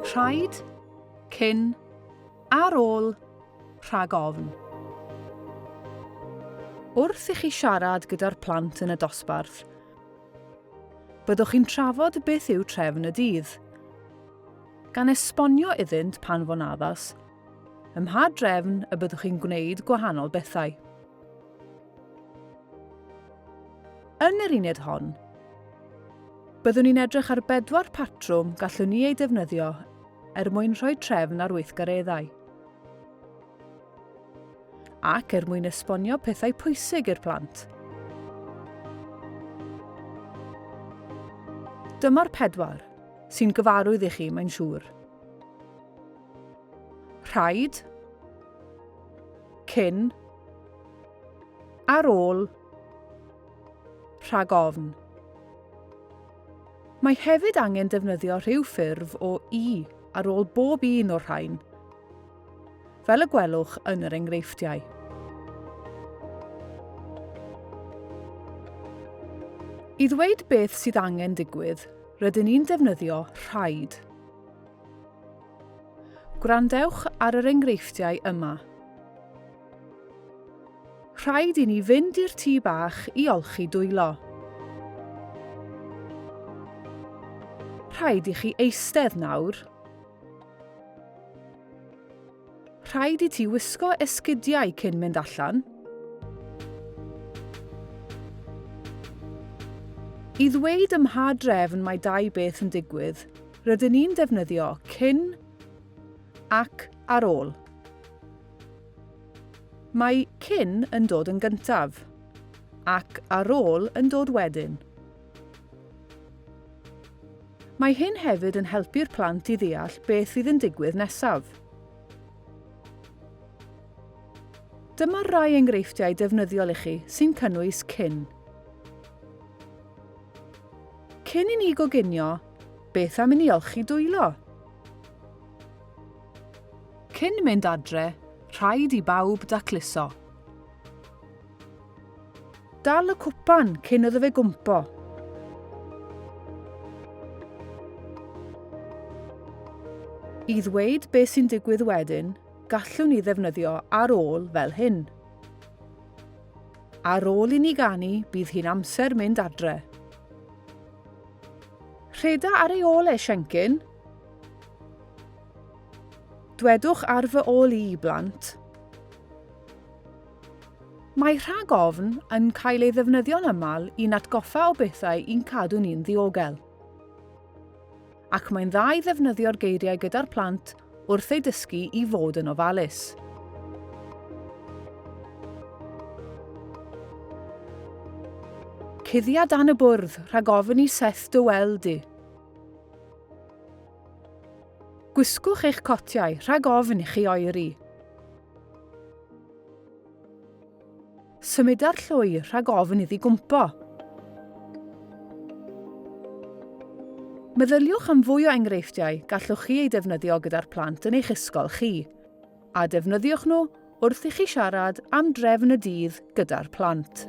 Rhaid, cyn, ar ôl, rhag ofn. Wrth i chi siarad gyda'r plant yn y dosbarth, byddwch chi'n trafod beth yw trefn y dydd, gan esbonio iddynt pan fo'n addas, ym mha drefn y byddwch chi'n gwneud gwahanol bethau. Yn yr uned hon, byddwn ni'n edrych ar bedwar patrwm gallwn ni eu defnyddio er mwyn rhoi trefn ar weithgareddau. Ac er mwyn esbonio pethau pwysig i'r plant. Dyma'r pedwar, sy'n gyfarwydd i chi, mae'n siŵr. Rhaid, cyn, ar ôl, rhag ofn. Mae hefyd angen defnyddio rhyw ffurf o i ar ôl bob un o'r rhain, fel y gwelwch yn yr enghreifftiau. I ddweud beth sydd angen digwydd, rydyn ni'n defnyddio rhaid. Gwrandewch ar yr enghreifftiau yma. Rhaid i ni fynd i'r tŷ bach i olchi dwylo. Rhaid i chi eistedd nawr. Rhaid i ti wisgo esgidiau cyn mynd allan. I ddweud ym mha drefn mae dau beth yn digwydd, rydyn ni'n defnyddio cyn ac ar ôl. Mae cyn yn dod yn gyntaf, ac ar ôl yn dod wedyn. Mae hyn hefyd yn helpu'r plant i ddeall beth fydd yn digwydd nesaf. Dyma rai enghreifftiau defnyddiol i chi sy'n cynnwys cyn. Cyn i ni goginio, beth am i ni olchi dwylo? Cyn mynd adre, rhaid i bawb dacluso. Dal y cwpan cyn iddo fe gwmpo. I ddweud beth sy'n digwydd wedyn, gallwn ni ddefnyddio ar ôl fel hyn. Ar ôl i ni ganu, bydd hi'n amser mynd adre. Rheda ar ei ôl e, Siencyn. Dwedwch ar fy ôl i, blant. Mae rhag ofn yn cael ei ddefnyddio'n aml i'n atgoffa o bethau i'n cadw ni'n ddiogel. Ac mae'n dda i ddefnyddio'r geiriau gyda'r plant wrth eu dysgu i fod yn ofalus. Cuddia dan y bwrdd rhag ofn i Seth dy weld di. Gwisgwch eich cotiau rhag ofn i chi oeri. Symuda'r llwy rhag ofn iddi gwmpo. Meddyliwch am fwy o enghreifftiau gallwch chi eu defnyddio gyda'r plant yn eich ysgol chi, a defnyddiwch nhw wrth i chi siarad am drefn y dydd gyda'r plant.